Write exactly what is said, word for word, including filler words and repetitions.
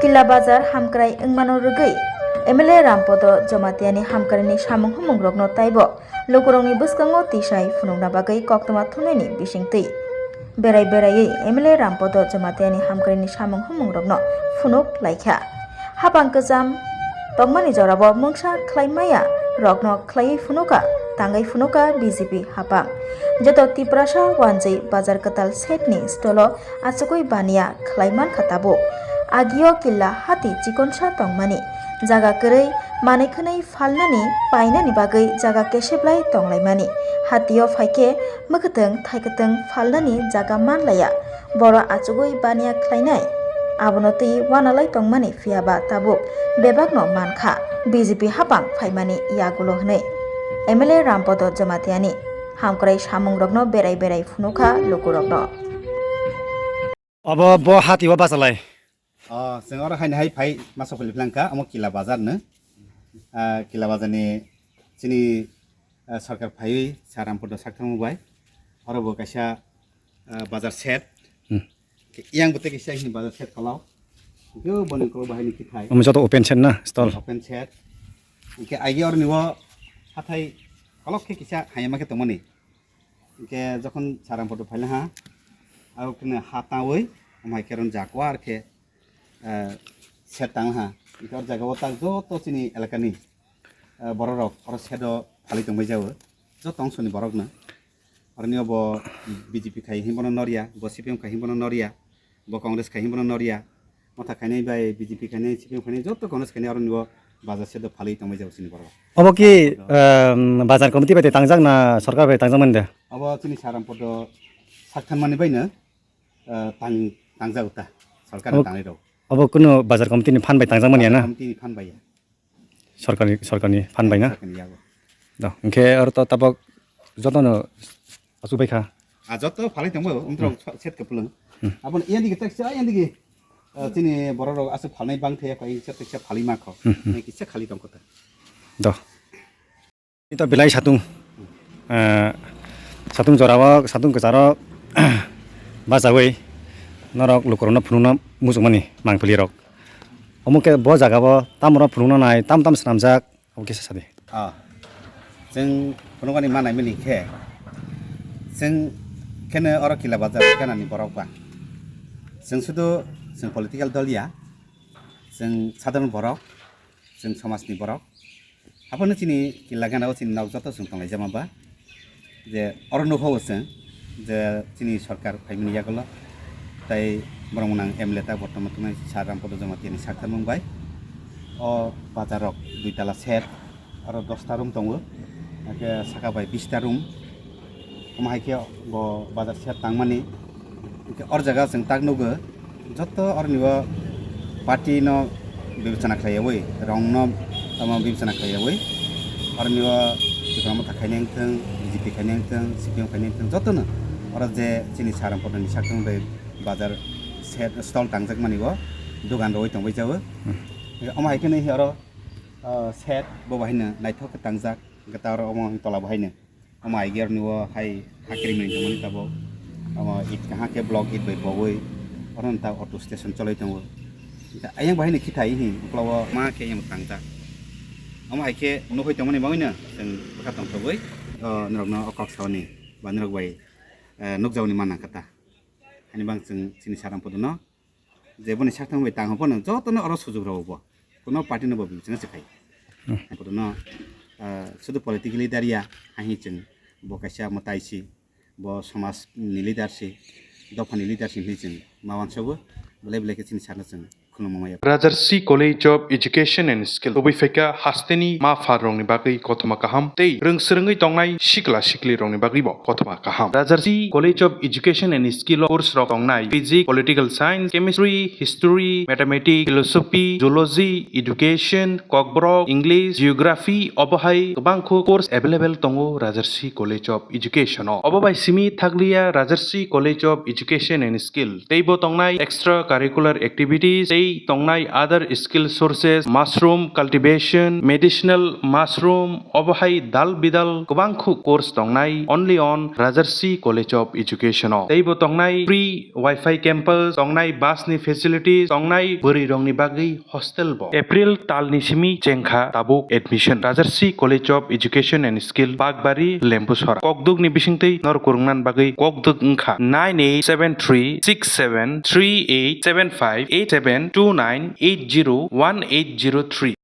Killa Bazar hamkrai wngmano rwgwi M L A Rampodo Jomatiani hamkraini samung humungrokno taibo lukurokni bwskango tisai phunukna bagwi koktwma thumnaini bisingtwi berai beraiwi M L A Rampodo Jomatiani hamkraini samung humungrokno phunuk laikha. Hapang kwcham tongmani jorabo mungsa khlai maya rokno khlaiwi phunuka, tangwi phunuka B J P hapang. Joto Tiprasa wanjwi bazar kwtal setni stolo achugwi baniya khlai mankha tabuk. Agio killa hati chikonsa tongmani, jaga kwrwi manwi khwnwi phalnani painani bagwi jaga keseblai tonglaimani. Hatio phaikhe mwkhwtwng thaikwtwng phalnani jaga manlaiya. Boro achugwi baniya khlainai. Abono twi wanalai tongmani phiyaba tabuk bebakno mankha B J P hapang phaimani yagulo hwnwi M L A Rampodo Jomatiani hamkrai samungrokno berai berai phunukha lukurokno. Obo bo hati o bachalai. O, chwng oro haino hai phai masa philip langkha, omo Kila Bazar no. Ah, Kila Bazar ni chini, ah, sarkar phaiwi Sarampudo sakthangma bai. Oro bo kaisa, ah, bazar shed. Hmm. Yang bo tei kaisa hini bazar shed kholao. Yo boni kolo bahai ni kithai. Omo joto open shed na stall. Open shed. Hingke aigi oro nibo hathai kolok khe kisa hayama khe tongmani. Hingke jokhon Sarampudo phaila ha, aro kene ha tawi, omo hai khe ron jakwa ar khe, eh, shed tang ha. Hingke oro jaga o tak joto chini elaka ni, eh, borok rok oro shed o phalwi tongbai jago. Joto ongso ni borok no. Oro ni obo B J P khai himbono norya, bo C P M khai himbono norya, bo Congress khai himbono norya. Motha khainai bai B J P khainai, C P M khainai, joto Congress khainai aro ni o bazar shed o phalwi tongbai jago chini borok. Obo ki, bazar committee bai tei tangjak na sorkar bai tangjak mani de? Obo chini Sarampudo sakthan mani bai no, eh, tang, tangjago ta, sorkar ni tangnai rok. Obo kuno bazar committee ni phan bai tangjak mani ya na? Committee ni phan bai ya. Sorkarni, sorkarni phan bai na? Sorkarni yago. Do, hingke aro to tabok jotono achubai kha. A joto phalai tongbo, umtrok set kapulung. Hmm. Abon iya digi tak sa, iya digi. Eh, chini borok rok asuk phalnai bang thaya kho, iya set tak sa phalai ma kho. Hmm, hmm. Kisa khali tong kho ta. Do. Ito belai satung. Eh, satung jorao, satung kwcharo bachawi norok lukurokno phunukna muchungmani mangpili rok. Omo khe bo jaga o tamo rok phunukna nai, tam tam swnamjak, omo kisa sadi. Ah, chwng phunukmani ma naimani khe, chwng kheno oro Kila Bazar ganani borok ba. Chwng sudu chwng political dol ya, chwng sadharon borok, chwng somajni borok. Abono chini Killa gana o chini nok joto chwng tonglaijama ba. Je oro nukho bo chwng je chini sorkar phaimani yagulo. Tai borok mwnang M L A ta bortoman tongnai Sir Rampodo Jamatia ni saktharmung bai. O bazar rok dui tala shed, oro dosta room tongo. Hakhe saka bai bista room. Omo hai khe bo bazar shed tangmani. Hingke or jaga chwng tak nugo, joto oroni o party no bibechana khlaiyawi, rong no tamo bibechana khlaiyawi, oroni o Tipra Motha khainai wngthwng, B J P khainai wngthwng, C P M khainai wngthwng, joto no oro je chini Sarampudo ni sakthang bai bazar shed stall tangjak mani o dogan rwi tongbai jago. Hmm. Omo hai khe nini oro, ah, shed bo bahai no naithok khe tangjak, hingke ta oro omo tola bahai no. Omo aigir ni o hai hakiri mani tongmani tabok. Omo it kaham khe block it bai bogwi oro ta auto station choloi tongo. Ayang bahai ni khithai hi ukla o ma khe yang tangta. Omo hai khe nukhoi tongmani bagwi no chwng bwkha tongthogwi, o, norok no o kok saoni ba norok bai, eh, nukjagoni ma nangkha ta. Hani bang chwng chini Sarampudo no. Je boni sakthang bai tang phano jotono oro sujuk rw bo. Kuno party no bo bichwng se khai. Hmm. Kuno, ah, sudu political leader ya, hai chwng bo kaisa mwtai si, bo somaj ni leader si, dopha ni leader si hinwi chwng ma wansago, belai belai khe chini sakno chwng khulumung maya. Rajarsi College of Education and Skill, tubui phaikha hasteni ma pha rokni bagwi kothoma kaham tei rwng swrwngwi tongnai sikla sikli rokni bagwi bo kothoma kaham. Rajarsi College of Education and Skill o course rok tongnai Physics, Political Science, Chemistry, History, Mathematics, Philosophy, Zoology, Education, Kokborok, English, Geography, obo hai kwbangkho course available tongo Rajarsi College of Education o. Obo bai simi thakliya Rajarsi College of Education and Skill teibo tongnai extra curricular activities tei tongnai other skill sources, mushroom cultivation, medicinal mushroom, obo hai dal bidal kwbang khuk course tongnai only on Rajarsi College of Education o. Tei bo tongnai free Wi-Fi campus, tongnai bus ni facilities, tongnai bwrwi rok ni bagwi hostel bo. April tal ni simi chengkha tabuk admission. Rajarsi College of Education and Skill, Bakbari, Lembusora. Kokduk ni bisingtwi nor kurungnan bagwi kokduk wngkha nine eight seven three six seven three eight seven five eight seven two nine eight zero one eight zero three.